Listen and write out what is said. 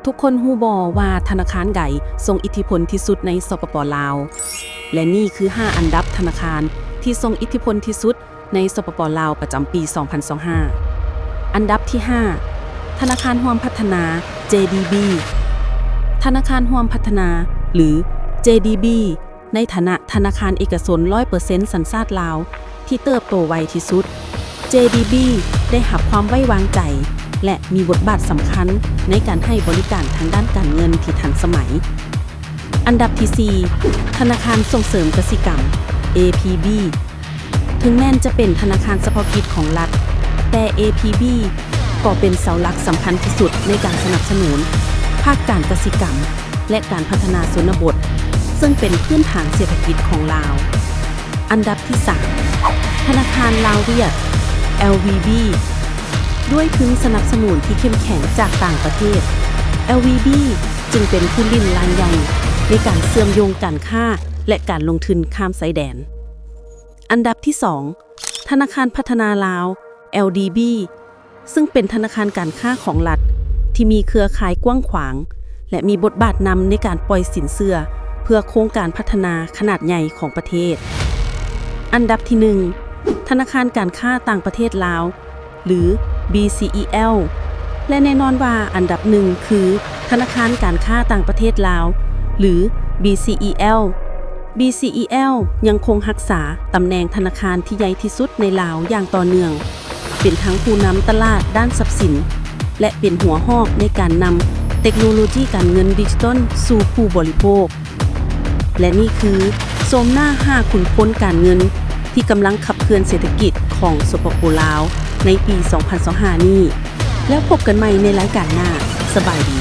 ທຸກຄົນຮູ້ບໍ່ວ່າທະນາຄານໃດຊົງອິດທິພົນທີ່ສຸດໃນ ສປປ ລາວ? ແລະນີ້ຄືຫ້າອັນດັບທະນາຄານທີ່ຊົງອິດທິພົນທີ່ສຸດໃນ ສປປ ລາວ ປະຈຳປີສອງພັນຊາວຫ້າ. ອັນດັບທີຫ້າ ທະນາຄານຮ່ວມພັດທະນາ ເຈດີບີ. ທະນາຄານຮ່ວມພັດທະນາ ຫຼື ເຈດີບີ ໃນຖານະທະນາຄານເອກະຊົນຮ້ອຍເປີເຊັນສັນຊາດລາວທີ່ເຕີບໂຕໄວທີ່ສຸດ, ເຈດີບີ ໄດ້ຮັບຄວາມໄວ້ວາງໃຈ ແລະ ມີບົດບາດສຳຄັນໃນການໃຫ້ບໍລິການທາງດ້ານການເງິນທີ່ທັນສະໄໝ. ອັນດັບທີສີ່ ທະນາຄານສົ່ງເສີມກະສິກຳ ເອພີບີ. ເຖິງແມ່ນຈະເປັນທະນາຄານສະເພາະກິດຂອງລັດ, ແຕ່ ເອພີບີ ກໍເປັນເສົາຫຼັກສຳຄັນທີ່ສຸດໃນການສະໜັບສະໜູນພາກການກະສິກຳ ແລະ ການພັດທະນາຊົນນະບົດ, ເຊິ່ງເປັນພື້ນຖານເສດຖະກິດຂອງລາວ. ອັນດັບທີສາມ ທະນາຄານລາວວຽດ ແອລວີບີ. ດ້ວຍທຶນສະໜັບສະໜູນທີ່ເຂັ້ມແຂງຈາກຕ່າງປະເທດ, ແອລວີບີ ຈຶ່ງເປັນຜູ້ຫຼິ້ນລາຍໃຫຍ່ໃນການເຊື່ອມໂຍງການຄ້າ ແລະ ການລົງທຶນຂ້າມຊາຍແດນ. ອັນດັບທີສອງ ທະນາຄານພັດທະນາລາວ ແອລດີບີ ເຊິ່ງເປັນທະນາຄານການຄ້າຂອງລັດທີ່ມີເຄືອຂ່າຍກວ້າງຂວາງ ແລະ ມີບົດບາດນຳໃນການປ່ອຍສິນເຊື່ອເພື່ອໂຄງການພັດທະນາຂະໜາດໃຫຍ່ຂອງປະເທດ. ອັນດັບທີໜຶ່ງ ທະນາຄານການຄ້າຕ່າງປະເທດລາວ ຫຼື ບີຊີອີແອລ ແລະ ແນ່ນອນວ່າອັນດັບໜຶ່ງຄືທະນາຄານການຄ້າຕ່າງປະເທດລາວ ຫຼື ບີຊີອີແອລ. ບີຊີອີແອລ ຍັງຄົງຮັກສາຕຳແໜ່ງທະນາຄານທີ່ໃຫຍ່ທີ່ສຸດໃນລາວຢ່າງຕໍ່ເນື່ອງ, ເປັນທັງຜູ້ນຳຕະຫຼາດດ້ານຊັບສິນ ແລະ ເປັນຫົວຫອກໃນການນຳເຕັກໂນໂລຈີການເງິນດິຈິຕອນສູ່ຜູ້ບໍລິໂພກ. ແລະ ນີ້ຄືໂສມໜ້າຫ້າຂຸນພົນການເງິນທີ່ກຳລັງຂັບເຄື່ອນເສດຖະກິດຂອງ ສປປ ລາວ ໃນປີສອງພັນຊາວຫ້ານີ້. ແລ້ວພົບກັນໃໝ່ໃນລາຍການໜ້າ. ສະບາຍດີ.